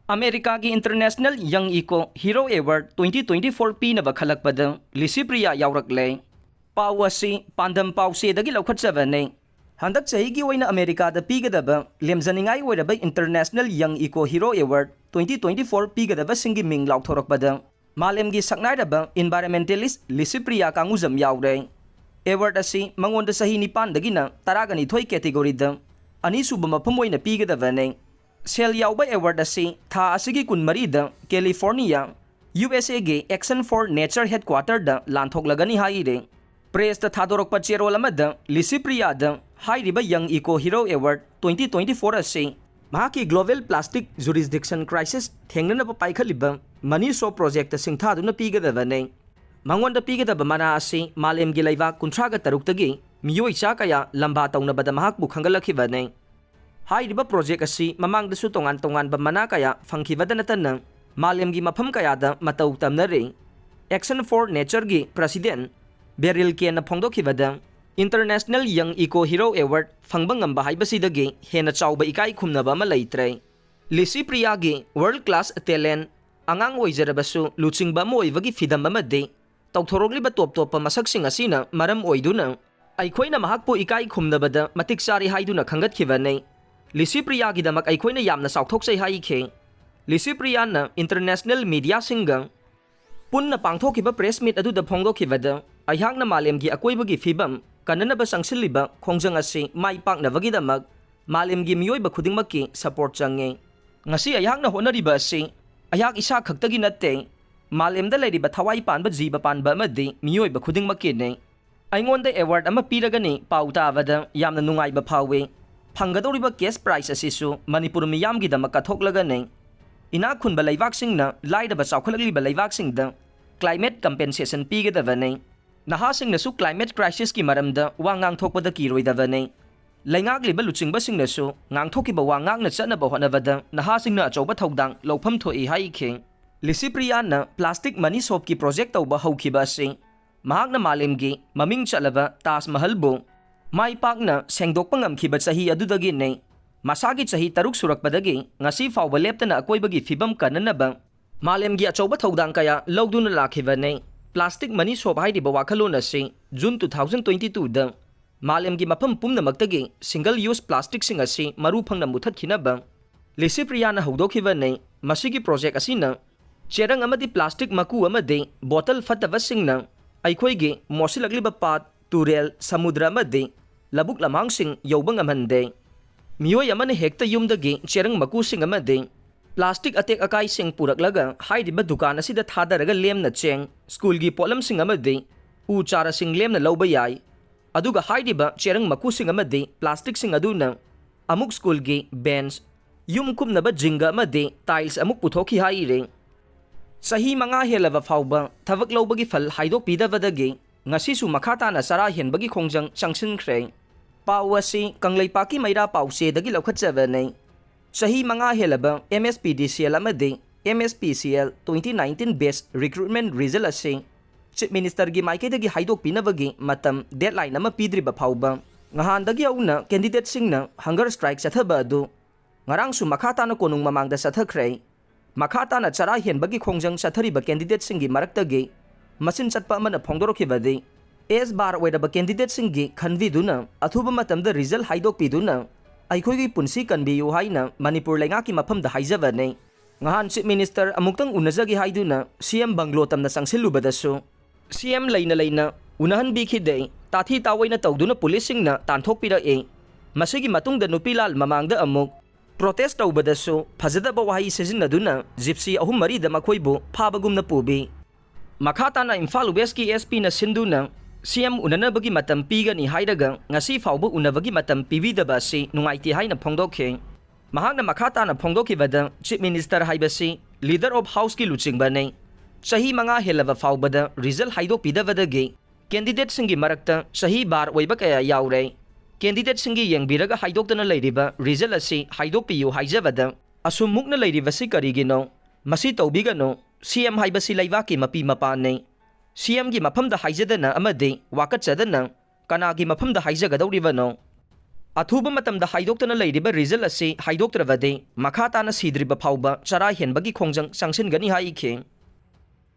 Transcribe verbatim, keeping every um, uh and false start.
ꯑꯃꯦꯔꯤꯀꯥꯒꯤ International Young Eco Hero Award twenty twenty four ꯄꯤꯅꯕ ꯈꯜꯂꯛꯄꯗ ꯂꯤꯁꯤꯄ꯭ꯔꯤꯌꯥ ꯌꯥꯎꯔꯛꯂꯦ꯫ ꯄꯥꯎ ꯑꯁꯤ ꯄꯥꯟꯗꯝ ꯄꯥꯎꯆꯦꯗꯒꯤ ꯂꯧꯈꯠꯆꯕꯅꯤ꯫ ꯍꯟꯗꯛ ꯆꯍꯤꯒꯤ ꯑꯣꯏꯅ ꯑꯃꯦꯔꯤꯀꯥꯗ ꯄꯤꯒꯗꯕ ꯂꯦꯝꯖꯅꯤꯡꯉꯥꯏ ꯑꯣꯏꯔꯕ International Young Eco Hero Award twenty twenty four ꯄꯤꯒꯗꯕꯁꯤꯡꯒꯤ ꯃꯤꯡ ꯂꯥꯎꯊꯣꯔꯛꯄꯗ ꯃꯥꯂꯦꯝꯒꯤ ꯁꯛꯅꯥꯏꯔꯕ environmentalist ꯂꯤꯁꯤꯄ꯭ꯔꯤꯌꯥ ꯀꯥꯡꯉꯨꯖꯝ ꯌꯥꯎꯔꯦ꯫ Award ꯑꯁꯤ ꯃꯉꯣꯟꯗ ꯆꯍꯤ ꯅꯤꯄꯥꯟꯗꯒꯤꯅ ꯇꯔꯥꯒ ꯅꯤꯊꯣꯏ categoryꯗ ꯑꯅꯤꯁꯨꯕ ꯃꯐꯝ ꯑꯣꯏꯅ ꯄꯤꯒꯗꯕꯅꯤ꯫ ꯁꯦꯜ ꯌꯥꯎꯕ award ꯑꯁꯤ ꯊꯥ ꯑꯁꯤꯒꯤ ꯀꯨꯟꯃꯔꯤꯗ ꯀꯦꯂꯤꯐꯣꯔꯅꯤꯌꯥ, USAꯒꯤ Action for Nature headquarterꯗ ꯂꯥꯟꯊꯣꯛꯂꯒꯅꯤ ꯍꯥꯏꯔꯦ꯫ Pressꯇ ꯊꯥꯗꯣꯔꯛꯄ ꯆꯦꯔꯣꯜ ꯑꯃꯗ ꯂꯤꯁꯤꯄ꯭ꯔꯤꯌꯥꯗ ꯍꯥꯏꯔꯤꯕ Young Eco Hero Award twenty twenty four ꯑꯁꯤ ꯃꯍꯥꯛꯀꯤ global plastic jurisdiction crisis ꯊꯦꯡꯅꯅꯕ ꯄꯥꯏꯈꯠꯂꯤꯕ ꯃꯅꯤ ꯁꯣꯞ projectꯇ ꯁꯤꯡꯊꯥꯗꯨꯅ ꯄꯤꯒꯗꯕꯅꯤ꯫ ꯃꯉꯣꯟꯗ ꯄꯤꯒꯗꯕ ꯃꯅꯥ ꯑꯁꯤ ꯃꯥꯂꯦꯝꯒꯤ ꯂꯩꯕꯥꯛ ꯀꯨꯟꯊ꯭ꯔꯥꯒ ꯇꯔꯨꯛꯇꯒꯤ ꯃꯤꯑꯣꯏ ꯆꯥ ꯀꯌꯥ ꯂꯝꯕꯥ ꯇꯧꯅꯕꯗ ꯃꯍꯥꯛꯄꯨ ꯈꯪꯒꯠꯂꯛꯈꯤꯕꯅꯤ꯫ ꯍꯥꯏꯔꯤꯕ project ꯑꯁꯤ ꯃꯃꯥꯡꯗꯁꯨ ꯇꯣꯉꯥꯟ ꯇꯣꯉꯥꯟꯕ ꯃꯅꯥ ꯀꯌꯥ ꯐꯪꯈꯤꯕꯗ ꯅꯠꯇꯅ ꯃꯥꯂꯦꯝꯒꯤ ꯃꯐꯝ ꯀꯌꯥꯗ ꯃꯇꯧ ꯇꯝꯅꯔꯤ꯫ Action for Natureꯒꯤ president ꯕꯦꯔꯤꯜ ꯀꯦꯟꯅ ꯐꯣꯡꯗꯣꯛꯈꯤꯕꯗ, International Young Eco Hero Award ꯐꯪꯕ ꯉꯝꯕ ꯍꯥꯏꯕꯁꯤꯗꯒꯤ ꯍꯦꯟꯅ ꯆꯥꯎꯕ ꯏꯀꯥꯏ ꯈꯨꯝꯅꯕ ꯑꯃ ꯂꯩꯇ꯭ꯔꯦ꯫ ꯂꯤꯁꯤꯄ꯭ꯔꯤꯌꯥꯒꯤ world class talent, ꯑꯉꯥꯡ ꯑꯣꯏꯖꯔꯕꯁꯨ ꯂꯨꯆꯤꯡꯕ ꯑꯃ ꯑꯣꯏꯕꯒꯤ ꯐꯤꯗꯝ ꯑꯃꯗꯤ ꯇꯧꯊꯣꯔꯛꯂꯤꯕ ꯇꯣꯞ ꯇꯣꯞꯄ ꯃꯁꯛꯁꯤꯡ ꯑꯁꯤꯅ ꯃꯔꯝ ꯑꯣꯏꯗꯨꯅ ꯑꯩꯈꯣꯏꯅ ꯃꯍꯥꯛꯄꯨ ꯏꯀꯥꯏ ꯈꯨꯝꯅꯕꯗ ꯃꯇꯤꯛ ꯆꯥꯔꯤ ꯍꯥꯏꯗꯨꯅ ꯈꯟꯒꯠꯈꯤꯕꯅꯤ꯫ ꯂꯤꯁꯤꯄ꯭ꯔꯤꯌꯥꯒꯤꯗꯃꯛ ꯑꯩꯈꯣꯏꯅ ꯌꯥꯝꯅ ꯆꯥꯎꯊꯣꯛꯆꯩ ꯍꯥꯏꯈꯤ꯫ ꯂꯤꯁꯤꯄ꯭ꯔꯤꯌꯥꯅ international mediaꯁꯤꯡꯒ ꯄꯨꯟꯅ ꯄꯥꯡꯊꯣꯛꯈꯤꯕ press meet ꯑꯗꯨꯗ ꯐꯣꯡꯗꯣꯛꯈꯤꯕꯗ, ꯑꯩꯍꯥꯛꯅ ꯃꯥꯂꯦꯝꯒꯤ ꯑꯀꯣꯏꯕꯒꯤ ꯐꯤꯕꯝ ꯀꯟꯅꯅꯕ ꯆꯪꯁꯤꯜꯂꯤꯕ ꯈꯣꯡꯖꯪ ꯑꯁꯤ ꯃꯥꯏ ꯄꯥꯛꯅꯕꯒꯤꯗꯃꯛ ꯃꯥꯂꯦꯝꯒꯤ ꯃꯤꯑꯣꯏꯕ ꯈꯨꯗꯤꯡꯃꯛꯀꯤ support ꯆꯪꯉꯤ꯫ ꯉꯁꯤ ꯑꯩꯍꯥꯛꯅ ꯍꯣꯠꯅꯔꯤꯕ ꯑꯁꯤ ꯑꯩꯍꯥꯛ ꯏꯁꯥ ꯈꯛꯇꯒꯤ ꯅꯠꯇꯦ, ꯃꯥꯂꯦꯝꯗ ꯂꯩꯔꯤꯕ ꯊꯋꯥꯏ ꯄꯥꯟꯕ ꯖꯤꯕ ꯄꯥꯟꯕ ꯑꯃꯗꯤ ꯃꯤꯑꯣꯏꯕ ꯈꯨꯗꯤꯡꯃꯛꯀꯤꯅꯤ꯫ ꯑꯩꯉꯣꯟꯗ award ꯑꯃ ꯄꯤꯔꯒꯅꯤ ꯄꯥꯎ ꯇꯥꯕꯗ ꯌꯥꯝꯅ ꯅꯨꯡꯉꯥꯏꯕ ꯐꯥꯎꯏ꯫ ꯐꯪꯒꯗꯧꯔꯤꯕ cash prize ꯑꯁꯤꯁꯨ ꯃꯅꯤꯄꯨꯔ ꯃꯤꯌꯥꯝꯒꯤꯗꯃꯛ ꯀꯠꯊꯣꯛꯂꯒꯅꯤ꯫ ꯏꯅꯥꯛ ꯈꯨꯟꯕ ꯂꯩꯕꯥꯛꯁꯤꯡꯅ ꯂꯥꯏꯔꯕ ꯆꯥꯎꯈꯠꯂꯛꯂꯤꯕ ꯂꯩꯕꯥꯛꯁꯤꯡꯗ climate compensation ꯄꯤꯒꯗꯕꯅꯤ꯫ ꯅꯍꯥꯁꯤꯡꯅꯁꯨ climate crisisꯀꯤ ꯃꯔꯝꯗ ꯋꯥ ꯉꯥꯡꯊꯣꯛꯄꯗ ꯀꯤꯔꯣꯏꯗꯕꯅꯤ꯫ ꯂꯩꯉꯥꯛꯂꯤꯕ ꯂꯨꯆꯤꯡꯕꯁꯤꯡꯅꯁꯨ ꯉꯥꯡꯊꯣꯛꯈꯤꯕ ꯋꯥ ꯉꯥꯛꯅ ꯆꯠꯅꯕ ꯍꯣꯠꯅꯕꯗ ꯅꯍꯥꯁꯤꯡꯅ ꯑꯆꯧꯕ ꯊꯧꯗꯥꯡ ꯂꯧꯐꯝ ꯊꯣꯛꯏ ꯍꯥꯏꯈꯤ꯫ ꯂꯤꯁꯤꯄ꯭ꯔꯤꯌꯥꯅ plastic money shopꯀꯤ project ꯇꯧꯕ ꯍꯧꯈꯤꯕ ꯑꯁꯤ ꯃꯍꯥꯛꯅ ꯃꯥꯂꯦꯝꯒꯤ ꯃꯃꯤꯡ ꯆꯠꯂꯕ ꯇꯥꯖ ꯃꯍꯜꯕꯨ ꯃꯥꯏ ꯄꯥꯛꯅ ꯁꯦꯡꯗꯣꯛꯄ ꯉꯝꯈꯤꯕ ꯆꯍꯤ ꯑꯗꯨꯗꯒꯤꯅꯤ꯫ ꯃꯁꯥꯒꯤ ꯆꯍꯤ ꯇꯔꯨꯛ ꯁꯨꯔꯛꯄꯗꯒꯤ ꯉꯁꯤ ꯐꯥꯎꯕ ꯂꯦꯞꯇꯅ ꯑꯀꯣꯏꯕꯒꯤ ꯐꯤꯕꯝ ꯀꯟꯅꯅꯕ ꯃꯥꯂꯦꯝꯒꯤ ꯑꯆꯧꯕ ꯊꯧꯗꯥꯡ ꯀꯌꯥ ꯂꯧꯗꯨꯅ ꯂꯥꯛꯈꯤꯕꯅꯤ꯫ Plastic Money Shop ꯍꯥꯏꯔꯤꯕ ꯋꯥꯈꯜꯂꯣꯟ ꯑꯁꯤ June two thousand twenty twoꯗ ꯃꯥꯂꯦꯝꯒꯤ ꯃꯐꯝ ꯄꯨꯝꯅꯃꯛꯇꯒꯤ single use plasticꯁꯤꯡ ꯑꯁꯤ ꯃꯔꯨ ꯐꯪꯅ ꯃꯨꯊꯠꯈꯤꯅꯕ ꯂꯤꯁꯤꯄ꯭ꯔꯤꯌꯥꯅ ꯍꯧꯗꯣꯛꯈꯤꯕꯅꯤ꯫ ꯃꯁꯤꯒꯤ project ꯑꯁꯤꯅ ꯆꯦꯔꯪ ꯑꯃꯗꯤ plastic ꯃꯀꯨ ꯑꯃꯗꯤ bottle ꯐꯠꯇꯕꯁꯤꯡꯅ ꯑꯩꯈꯣꯏꯒꯤ ꯃꯣꯠꯁꯤꯜꯂꯛꯂꯤꯕ ꯄꯥꯠ, ꯇꯨꯔꯦꯜ, ꯁꯃꯨꯗ꯭ꯔ ꯑꯃꯗꯤ ꯂꯧꯕꯨꯛ ꯂꯝꯍꯥꯡꯁꯤꯡ ꯌꯧꯕ ꯉꯝꯍꯟꯗꯦ꯫ ꯃꯤꯑꯣꯏ ꯑꯃꯅ ꯍꯦꯛꯇ ꯌꯨꯝꯗꯒꯤ ꯆꯦꯔꯪ ꯃꯀꯨꯁꯤꯡ ꯑꯃꯗꯤ plastic ꯑꯇꯦꯛ ꯑꯀꯥꯏꯁꯤꯡ ꯄꯨꯔꯛꯂꯒ ꯍꯥꯏꯔꯤꯕ ꯗꯨꯀꯥꯟ ꯑꯁꯤꯗ ꯊꯥꯗꯔꯒ ꯂꯦꯝꯅ ꯆꯦꯡ, ꯁ꯭ꯀꯨꯜꯒꯤ ꯄꯣꯠꯂꯝꯁꯤꯡ ꯑꯃꯗꯤ ꯎ ꯆꯥꯔꯁꯤꯡ ꯂꯦꯝꯅ ꯂꯧꯕ ꯌꯥꯏ꯫ ꯑꯗꯨꯒ ꯍꯥꯏꯔꯤꯕ ꯆꯦꯔꯪ ꯃꯀꯨꯁꯤꯡ ꯑꯃꯗꯤ plasticꯁꯤꯡ ꯑꯗꯨꯅ ꯑꯃꯨꯛ ꯁ꯭ꯀꯨꯜꯒꯤ bench, ꯌꯨꯝ ꯀꯨꯞꯅꯕ ꯖꯤꯡꯒ ꯑꯃꯗꯤ tiles ꯑꯃꯨꯛ ꯄꯨꯊꯣꯛꯈꯤ ꯍꯥꯏꯔꯤ꯫ ꯆꯍꯤ ꯃꯉꯥ ꯍꯦꯜꯂꯕ ꯐꯥꯎꯕ ꯊꯕꯛ ꯂꯧꯕꯒꯤ ꯐꯜ ꯍꯥꯏꯗꯣꯛꯄꯤꯗꯕꯗꯒꯤ ꯉꯁꯤꯁꯨ ꯃꯈꯥ ꯇꯥꯅ ꯆꯔꯥ ꯍꯦꯟꯕꯒꯤ ꯈꯣꯡꯖꯪ ꯆꯪꯁꯤꯟꯈ꯭ꯔꯦ꯫ ꯄꯥꯎ ꯑꯁꯤ ꯀꯪꯂꯩꯄꯥꯛꯀꯤ ꯃꯩꯔꯥ ꯄꯥꯎꯆꯦꯗꯒꯤ ꯂꯧꯈꯠꯆꯕꯅꯤ꯫ ꯆꯍꯤ ꯃꯉꯥ ꯍꯦꯜꯂꯕ M S P D C L ꯑꯃꯗꯤ M S P C L twenty nineteen batch recruitment result ꯑꯁꯤ Chief Ministerꯒꯤ ꯃꯥꯏꯀꯩꯗꯒꯤ ꯍꯥꯏꯗꯣꯛꯄꯤꯅꯕꯒꯤ ꯃꯇꯝ, deadline ꯑꯃ ꯄꯤꯗ꯭ꯔꯤꯕ ꯐꯥꯎꯕ ꯉꯍꯥꯟꯗꯒꯤ ꯍꯧꯅ candidateꯁꯤꯡꯅ hunger strike ꯆꯠꯊꯕ ꯑꯗꯨ ꯉꯔꯥꯡꯁꯨ ꯃꯈꯥ ꯇꯥꯅ ꯀꯣꯅꯨꯡ ꯃꯃꯥꯡꯗ ꯆꯠꯊꯈ꯭ꯔꯦ꯫ ꯃꯈꯥ ꯇꯥꯅ ꯆꯔꯥ ꯍꯦꯟꯕꯒꯤ ꯈꯣꯡꯖꯪ ꯆꯠꯊꯔꯤꯕ candidateꯁꯤꯡꯒꯤ ꯃꯔꯛꯇꯒꯤ ꯃꯆꯤꯟ ꯆꯠꯄ ꯑꯃꯅ ꯐꯣꯡꯗꯣꯔꯛꯈꯤꯕꯗꯤ, S bar ꯑꯣꯏꯔꯕ candidateꯁꯤꯡꯒꯤ ꯈꯟꯕꯤꯗꯨꯅ ꯑꯊꯨꯕ ꯃꯇꯝꯗ result ꯍꯥꯏꯗꯣꯛꯄꯤꯗꯨꯅ ꯑꯩꯈꯣꯏꯒꯤ ꯄꯨꯟꯁꯤ ꯀꯟꯕꯤꯌꯨ ꯍꯥꯏꯅ ꯃꯅꯤꯄꯨꯔ ꯂꯩꯉꯥꯛꯀꯤ ꯃꯐꯝꯗ ꯍꯥꯏꯖꯕꯅꯤ꯫ ꯉꯍꯥꯟ Chief Minister ꯑꯃꯨꯛꯇꯪ ꯎꯅꯖꯒꯦ ꯍꯥꯏꯗꯨꯅ C M bungalow ꯇꯝꯅ ꯆꯪꯁꯤꯜꯂꯨꯕꯗꯁꯨ C M ꯂꯩꯅ ꯂꯩꯅ ꯎꯅꯍꯟꯕꯤꯈꯤꯗꯦ꯫ ꯇꯥꯊꯤ ꯇꯥꯑꯣꯏꯅ ꯇꯧꯗꯨꯅ ꯄꯨꯂꯤꯁꯁꯤꯡꯅ ꯇꯥꯟꯊꯣꯛꯄꯤꯔꯛꯏ꯫ ꯃꯁꯤꯒꯤ ꯃꯇꯨꯡꯗ ꯅꯨꯄꯤꯂꯥꯜ ꯃꯃꯥꯡꯗ ꯑꯃꯨꯛ protest ꯇꯧꯕꯗꯁꯨ ꯐꯖꯗꯕ ꯋꯥꯍꯩ ꯁꯤꯖꯤꯟꯅꯗꯨꯅ gypsy ꯑꯍꯨꯝ ꯃꯔꯤꯗ ꯃꯈꯣꯏꯕꯨ ꯐꯥꯕꯒꯨꯝꯅ ꯄꯨꯕꯤ꯫ ꯃꯈꯥ ꯇꯥꯅ ꯏꯝꯐꯥꯜ Westꯀꯤ S Pꯅ ꯁꯤꯟꯗꯨꯅ C M ꯎꯅꯅꯕꯒꯤ ꯃꯇꯝ ꯄꯤꯒꯅꯤ ꯍꯥꯏꯔꯒ ꯉꯁꯤ ꯐꯥꯎꯕ ꯎꯅꯕꯒꯤ ꯃꯇꯝ ꯄꯤꯕꯤꯗꯕ ꯑꯁꯤ ꯅꯨꯡꯉꯥꯏꯇꯦ ꯍꯥꯏꯅ ꯐꯣꯡꯗꯣꯛꯈꯤ꯫ ꯃꯍꯥꯛꯅ ꯃꯈꯥ ꯇꯥꯅ ꯐꯣꯡꯗꯣꯛꯈꯤꯕꯗ, Chief Minister ꯍꯥꯏꯕꯁꯤ leader of houseꯀꯤ ꯂꯨꯆꯤꯡꯕꯅꯤ꯫ ꯆꯍꯤ ꯃꯉꯥ ꯍꯦꯜꯂꯕ ꯐꯥꯎꯕꯗ result ꯍꯥꯏꯗꯣꯛꯄꯤꯗꯕꯗꯒꯤ candidateꯁꯤꯡꯒꯤ ꯃꯔꯛꯇ ꯆꯍꯤ bar ꯑꯣꯏꯕ ꯀꯌꯥ ꯌꯥꯎꯔꯦ꯫ Candidateꯁꯤꯡꯒꯤ ꯌꯦꯡꯕꯤꯔꯒ ꯍꯥꯏꯗꯣꯛꯇꯅ ꯂꯩꯔꯤꯕ result ꯑꯁꯤ ꯍꯥꯏꯗꯣꯛꯄꯤꯌꯨ ꯍꯥꯏꯖꯕꯗ, ꯑꯁꯨꯝ ꯃꯨꯛꯅ ꯂꯩꯔꯤꯕꯁꯤ ꯀꯔꯤꯒꯤꯅꯣ? ꯃꯁꯤ ꯇꯧꯕꯤꯒꯅꯨ꯫ C M ꯍꯥꯏꯕꯁꯤ ꯂꯩꯕꯥꯛꯀꯤ ꯃꯄꯤ ꯃꯄꯥꯅꯤ꯫ C Mꯒꯤ ꯃꯐꯝꯗ ꯍꯥꯏꯖꯗꯅ ꯑꯃꯗꯤ ꯋꯥꯀꯠꯆꯗꯅ ꯀꯅꯥꯒꯤ ꯃꯐꯝꯗ ꯍꯥꯏꯖꯒꯗꯧꯔꯤꯕꯅꯣ? ꯑꯊꯨꯕ ꯃꯇꯝꯗ ꯍꯥꯏꯗꯣꯛꯇꯅ ꯂꯩꯔꯤꯕ ꯔꯤꯖꯜ ꯑꯁꯤ ꯍꯥꯏꯗꯣꯛꯇ꯭ꯔꯕꯗꯤ ꯃꯈꯥ ꯇꯥꯅ ꯁꯤꯗ꯭ꯔꯤꯕ ꯐꯥꯎꯕ ꯆꯔꯥ ꯍꯦꯟꯕꯒꯤ ꯈꯣꯡꯖꯪ ꯆꯪꯁꯤꯟꯒꯅꯤ ꯍꯥꯏꯈꯤ꯫